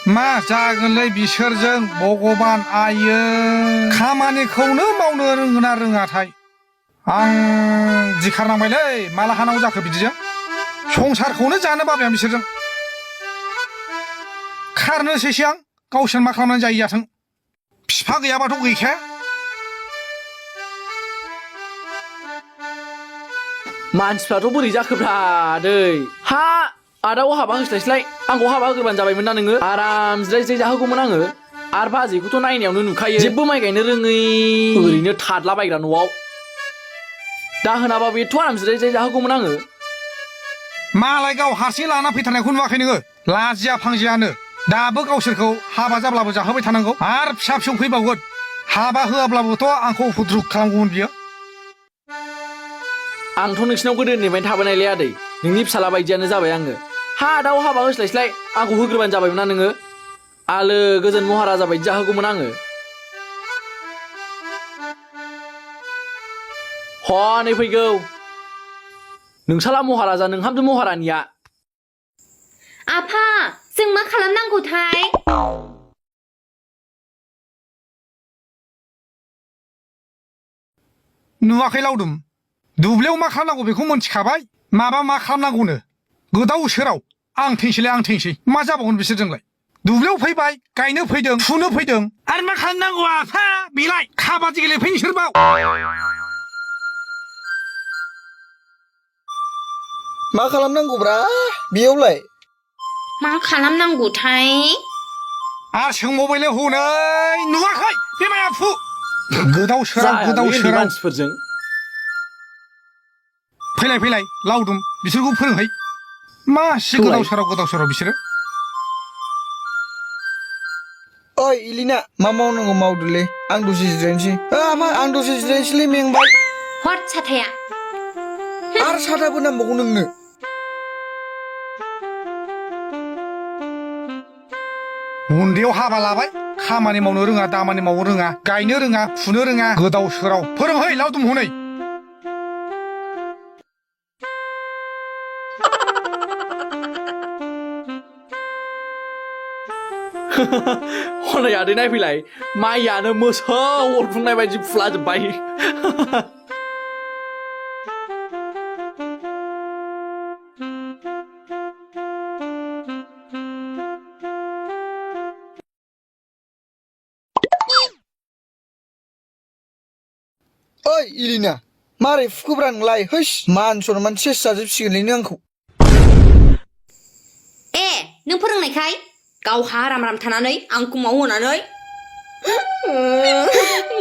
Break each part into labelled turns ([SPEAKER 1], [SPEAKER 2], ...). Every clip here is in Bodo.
[SPEAKER 1] मा जागोनलै बिसोरजों भगबान आयो खामानिखौनो मावनो रोंगोना रोङाथाय आं दिखारनांबायलै माला हानांगौ जाखो बिदिजों संसारखौनो जानो बाबाय आं बिसोरजों खारनोसैसो आं गावसोर मा खालामनानै जायो जाथों बिफा गैयाबाथ' गैखाया
[SPEAKER 2] मानसिफ्राथ' बोरै जाखोब्रा दै हा आदाव हाबा होस्लायस्लाय आंखौ हाबा होग्रोबानो जाबायमोन ना नोङो आराम जिराय जिराय जाहोगौमोन आङो आरो बाजैखौथ' नायनायावनो नुखायो जेबो माइ गायनो रोङै ओरैनो थादलाबायग्रा न'आव दाहोनाबाबो एथ' आराम जिराय जिराय जाहोगौमोन आङो
[SPEAKER 1] मालाय गाव हारसिं लाना फैथारनायखौ नुवाखै नोङो लाजिया फांजियानो दाबो गावसोरखौ हाबा जाब्लाबो जाहोबाय थानांगौ आरो फिसा फिसौ फैबावगोन हाबा होआब्लाबोथ' आंखौ उपद्रुग खालामगौमोन बियो
[SPEAKER 2] आंथ' नोंसिनाव गोदोनिफ्रायनो थाबोनायलै आदै नोंनि फिसाला बायदियानो जाबाय आङो हा दाउ हाबा होस्लायस्लाय आंखौ होग्रोबानो जाबायमोन ना नोङो आलो गोजोन महाराजा बायदि जाहोगौमोन आङो हनै फैगौ नोंसाला महाराजा नोंहामजो महारानिया
[SPEAKER 3] आफा जों मा खालामनांगौथाय
[SPEAKER 1] नुवाखै लावदुम दुब्लियाव मा खालामनांगौ बेखौ मोनथिखाबाय माबा मा खालामनांगौनो गोदाव सोराव आं थैनोसैलाय आं थैनोसै मा जाबावगोन बिसोरजोंलाय दुब्लियाव फैबाय गायनो फैदों फुनो फैदों आरो मा खालामनांगौ आफा बेलाय काबादि गेलेफैनो सोरबाव
[SPEAKER 4] मा खालामनांगौब्रा बेयावलाय
[SPEAKER 3] मा खालामनांगौथाय
[SPEAKER 1] आरो सोंबावबायलै हनै नुवाखै बे माया फु गोदाव सोराव
[SPEAKER 2] मानसिफोरजों
[SPEAKER 1] फैलाय फैलाय लावदुम बिसोरखौ फोरोंहै मासि गोदाव सोराव बिसोरो
[SPEAKER 4] ओइ इलिना मा मावनांगौ मावदोलै आं दसे जिरायनोसै आफा आं दसे जिरायनोसैलै मेंबाय
[SPEAKER 3] हट साथाया
[SPEAKER 4] आरो साथाबो नांबावगौ नोंनो
[SPEAKER 1] उन्दैयाव हाबा लाबाय खामानि मावनो रोङा दामानि मावनो रोङा गायनो रोङा फुनो रोङा गोदाव सोराव फोरोंहै लावदुम हनै
[SPEAKER 2] हनै आदै नायफैलाय माइयानो मोसौ अरफुंनाय बायदि फुलाजोब्बाय
[SPEAKER 4] ओइ इलिना मारै फुखोब्रा नोंलाय हैस मान सनमान सेस जाजोबसिगोनलै नों आंखौ
[SPEAKER 3] ए नों फोरोंनायखाय गावहा आराम आराम थानानै आंखौ मावहोनानै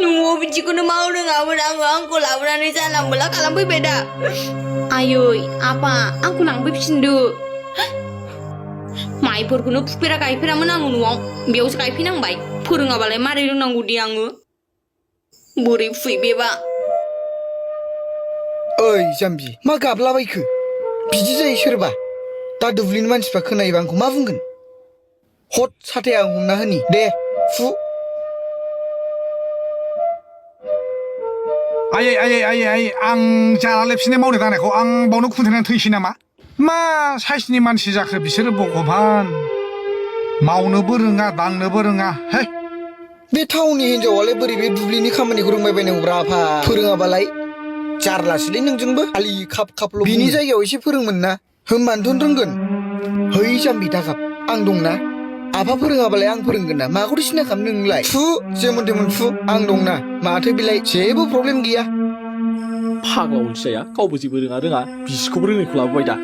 [SPEAKER 3] न'आव बिदिखौनो मावरोङामोन आंखौ लाबोनानै जानला मोनला खालामफैबाय दा आयै आफा आंखौ लांफैफिनदो माइफोरखौनो फुफेरा गायफेरामोन आङो न'आव बेयावसो गायफैनांबाय फोरोङाबालाय मारै रोंनांगौ दे आङो बोरै फुयबेबा
[SPEAKER 4] ओइ जाम्बि मा गाबलाबायखो बिदि जायो सोरबा दा दुब्लिनि मानसिफ्रा खोनायोबा आंखौ मा बुंगोन हट साथाया आं हमना होनि दे फु
[SPEAKER 1] आयै आं जानालाय बिसोरनि मावनो दांनायखौ आं बावनो खुन्थायनानै थैसै नामा मा साइसनि मानसि जाखो बिसोरो भगबान मावनोबो रोङा दांनोबो रोङा हे
[SPEAKER 4] बे टाउननि हिनजावालाय बोरै बे दुब्लिनि खामानिखौ रोंबाय बायनांगौब्रा आफा फोरोङाबालाय जारलासोलै नोंजोंबो खालि खाप खापल' बिनि जायगायाव एसे फोरोंमोन ना होमबानोथ' रोंगोन है जाम्बि दागाब आं दंना आफा फोरोङाबालाय आं फोरोंगोन ना माखौथो सिन्था खालामदों नोंलाय फु जेमोन तेमोन फु आं दंना माथो बेलाय जेबो प्रब्लेम गैया
[SPEAKER 2] फाग्ला अलसिया गावबो जेबो रोङा बिसिखौबो रोङैखौ लाबोबाय दा